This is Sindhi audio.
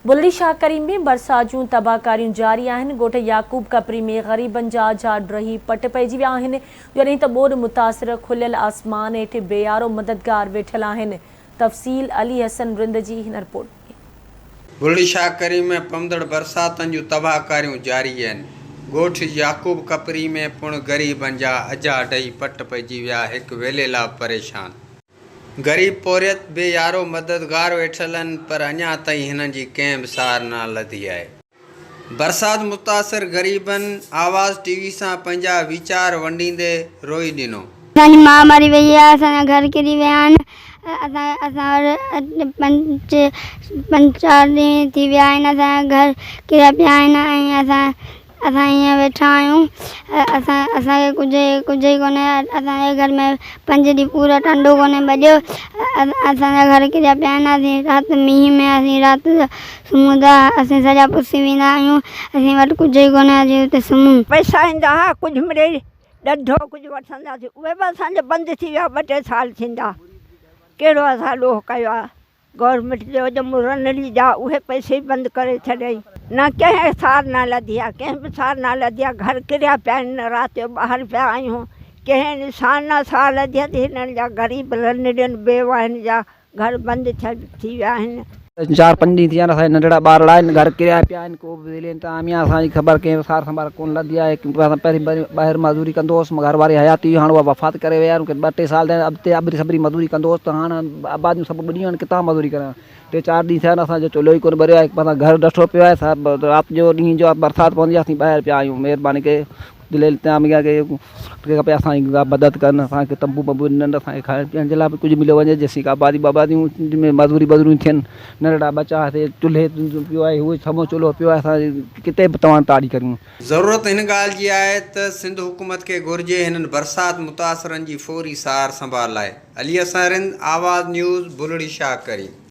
بلڙي شاهه ڪريم ۾ برسات جون تباهڪاريون جاري آهن، ڳوٺ يعقوب ڪپري ۾ غريبن جا اجها ڊهي پٽ پئجي ويا آهن، جڏهن ته ٻوڏ متاثر کليل آسمان هيٺ بي يارو مددگار ويٺل آهن، تفصيل علي حسن رند جي هن رپورٽ ۾. بلڙي شاهه ڪريم ۾ پوندڙ برساتن جون تباهڪاريون جاري آهن، ڳوٺ يعقوب ڪپري ۾ پڻ غريبن جا اجها ڊهي پٽ پئجي ويا، هڪ ويلي لا پريشان. غريب پورهيت بي يارو مددگار ويٺل آهن پر اڃا تائين هنن جي ڪنهن به سار نه لڌي آهي. برسات متاثر غريبن آواز ٽي وي سان پنهنجا ويچار ونڊيندي روئي ڏنو. اسان جي ماء مري وئي آهي اسان جا گهر ڪري ويا آهن اسان اسان وٽ پنج پنج چار ڏينهن ٿي ويا آهن اسان جا گهر ڪريا پيا آهن ۽ اسان اسان ائين ويٺا آهيون اسان اسان کي ڪجهه ڪجهه ئي ڪونهي اسان جي گهر ۾ پنج ڏينهن پورا ٽنڊو ڪونهي ٻڏيو اسان جا گهر ڪريا پيا آهن اسين رات مينهن ۾ اسين رات جو سمهون ٿا اسين سڄا پسي ويندا آهيون اسين وٽ ڪجهه ئي ڪونهي اسين اتي سمهون. پئسا ايندا ها ڪجهه مڙئي ڏڍو ڪجهه وٺنداسين اهي به اسان جا بند ٿي ويا ٻه ٽي سال ٿيندا ڪهڙو اسان ڏوهه ڪيو آهي. گورنمينٽ جو ڄمون رنڙي جا اهي پئسي ئي بند ڪري ڇڏيائين. نه ڪنهن سار نه لڌي آ، ڪنهن به سار نه لڌي آ، گهر ڪريا پيا آهن، رات جو ٻاهر پيا آهيون، ڪنهن انسان نه سار لڌي آ ته هنن جا غريب رنڙين بيواهن جا گهر بند ٿي ويا آهن. چار پنج ڏينهن ٿي ويا آهن اسان جا ننڍڙا ٻارڙا آهن گهر ڪريا پيا آهن ڪو به ضلعي انتظاميا اسان جي خبر ڪنهن به سار سنڀال ڪونه لڌي آهي اسان پهرين ٻاهر مزدوري ڪندو هوس گهر واري حياتي هئي هاڻ اها وفات ڪري ويا آهن ٻه ٽي سال ٿيا آهن ابتي ابري سبري مزدوري ڪندو هوس ته هاڻ آباديون سڀ ٻڏي ويون آهن ڪٿان مزدوري ڪريان ٽي چار ڏينهن ٿيا آهن اسان جو چلهو ئي ڪونه ٻريو آهي مٿان گهر ڊٺو پيو آهي سا رات جو ڏينهن جو برسات پوندي آهي اسين ٻاهر پيا آهيون مهرباني ڪري ضلعي انتظاميا کي کپي اسان جي ڪا مدد ڪن اسان کي تنبو بنبو ڏين اسان کي کائڻ پيئڻ جي لاء به ڪجهه مليو وڃي جيسين ڪا آبادي واباديون ۾ مزدوري وزدوريون ٿين ننڍڙا ٻچا هتي چلهي پيو آهي هو سمو چلهو پيو آهي اسان ڪٿي به توهان تاڙي ڪريون. ضرورت هن ڳالهه جي آهي ته سنڌ حڪومت کي گهرجي هنن برسات متاثرن جي فوري سار سنڀال لاء. علي حسن رند، آواز نيوز، بلڙي شاهه ڪريم.